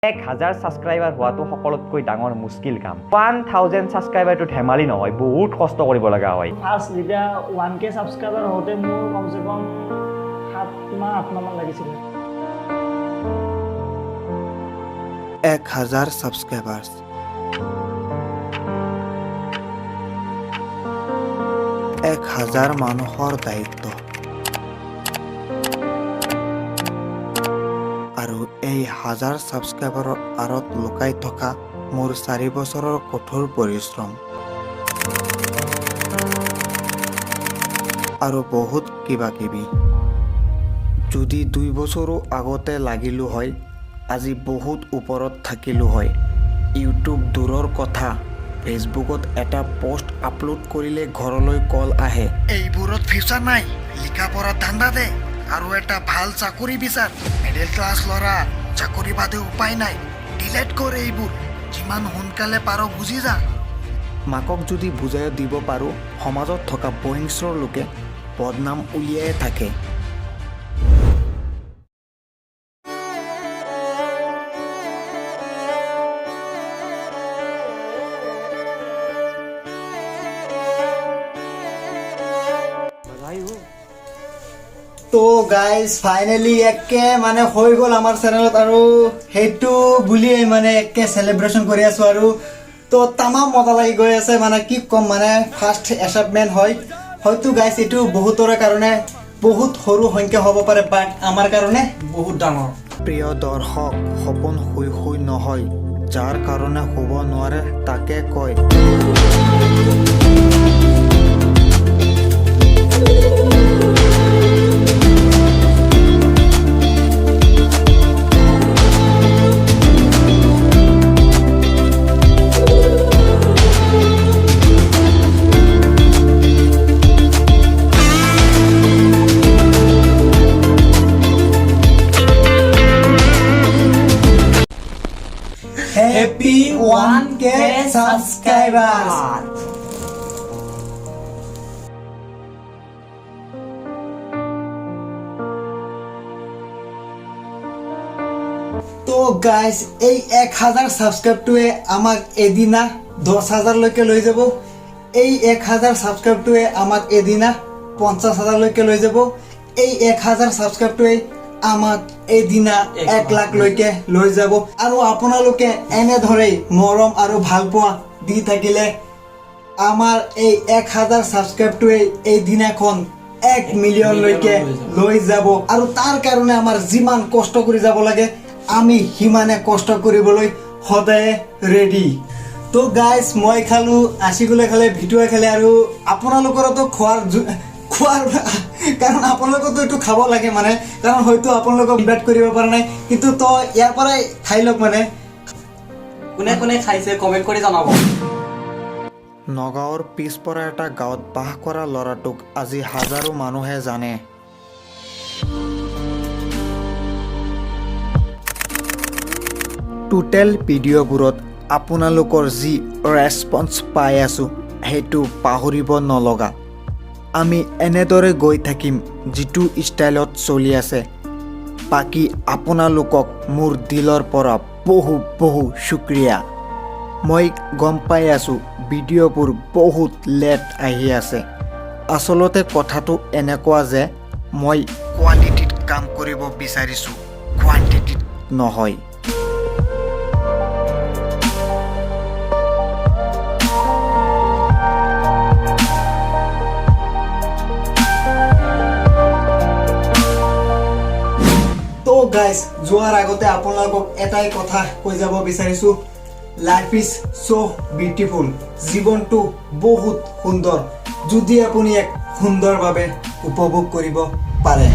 1000 subscriber হোৱাটো সকলোতকৈ ডাঙৰ মুস্কিল কাম। 1000 ছাবস্ক্ৰাইবাৰটো ধেমালি নহয়, বহুত কষ্ট কৰিব লগা হয়। ফাৰ্ষ্ট যেতিয়া 1K subscriber হওঁতে মোৰ কমচে কম 7 মাহ 8 মাহমান লাগিছিলে। 1000 ছাবস্ক্ৰাইবাৰ্ছ, 1000 মানুহৰ দায়িত্ব আৰু এই হাজাৰ ছাবস্ক্ৰাইবাৰৰ আঁৰত লুকাই থকা মোৰ 4 বছৰৰ কঠোৰ পৰিশ্ৰম আৰু বহুত কিবা কিবি। যদি 2 বছৰো আগতে লাগিলোঁ হয়, আজি বহুত ওপৰত থাকিলোঁ হয়। ইউটিউব দূৰৰ কথা, ফেচবুকত এটা পষ্ট আপলোড কৰিলে ঘৰলৈ কল আহে, এইবোৰত ফিউচাৰ নাই, লিখা পঢ়াত ধান্দা দে আৰু এটা ভাল চাকৰি বিচাৰ। মিডিল ক্লাছ ল'ৰা, চাকৰি বাদে উপায় নাই। ডিলেট কৰ এইবোৰ যিমান সোনকালে পাৰ, বুজি যা। মাকক যদি বুজাই দিব পাৰোঁ, সমাজত থকা বহিংস্ৰ লোকে বদনাম উলিয়াই থাকে। তো গাইজ, ফাইনেলি 1K মানে হৈ গ'ল আমাৰ চেনেলত আৰু সেইটো বুলিয়েই মানে 1K celebration কৰি আছো। আৰু তো তামাম মজা লাগি গৈ আছে, মানে কি ক'ম, মানে ফাৰ্ষ্ট এচিভমেণ্ট হয়। হয়তো গাইজ, এইটো বহুতৰে কাৰণে বহুত সৰু সংখ্যা হ'ব পাৰে, বাট আমাৰ কাৰণে বহুত ডাঙৰ। প্ৰিয় দৰ্শক, সপোন শুই শুই নহয়, যাৰ কাৰণে শুব নোৱাৰে তাকে কয়। Happy 1K subscribers. তো গাইজ, এই 1000 ছাবস্ক্ৰাইবটোৱে আমাক এদিনা 10,000লৈকে লৈ যাব। এই 1000 ছাবস্ক্ৰাইবটোৱে আমাক এদিনা 50,000লৈকে লৈ যাব। এই 1000 ছাবস্ক্ৰাইবটোৱে আমাক এদিনা 1 লাখলৈকে লৈ যাব। আৰু আপোনালোকে এনেদৰেই মৰম আৰু ভালপোৱা দি থাকিলে আমাৰ এই 1000 ছাবস্ক্ৰাইবটোৱে এই দিনাখন 1 মিলিয়নলৈকে লৈ যাব। আৰু তাৰ কাৰণে আমাৰ যিমান কষ্ট কৰি যাব লাগে, আমি সিমানে কষ্ট কৰিবলৈ সদায়ে ৰেডি। তো গাইজ, মই খালোঁ, আশিকুলে খালে, ভিটুৱে খালে আৰু আপোনালোকৰতো খোৱাৰ কাৰণ আপোনালোকতো এইটো খাব লাগে, মানে কাৰণ হয়তো আপোনালোকক ইনভাইট কৰিব পৰা নাই, কিন্তু তো ইয়াৰ পৰাই খাই লওক মানে। কোনে কোনে খাইছে কমেণ্ট কৰি জনাব। নগাঁৱৰ পিছপৰা এটা গাঁৱত বাস কৰা ল'ৰাটোক আজি হাজাৰো মানুহে জানে। টোটেল ভিডিঅ'বোৰত আপোনালোকৰ যি ৰেচপন্স পাই আছোঁ, সেইটো পাহৰিব নলগা। আমি এনেদৰে গৈ থাকিম যিটো ষ্টাইলত চলি আছে। বাকী আপোনালোকক মোৰ দিলৰ পৰা বহু বহু শুক্ৰিয়া। মই গম পাই আছোঁ, ভিডিঅ'বোৰ বহুত লেট আহি আছে। আচলতে কথাটো এনেকুৱা যে মই কোৱালিটিত কাম কৰিব বিচাৰিছোঁ, কোৱান্টিটিত নহয়। তো গাইজ, যোৱাৰ আগতে আপোনালোকক এটাই কথা কৈ যাব বিচাৰিছোঁ, life is so beautiful। জীৱনটো বহুত সুন্দৰ, যদি আপুনি এক সুন্দৰভাৱে উপভোগ কৰিব পাৰে।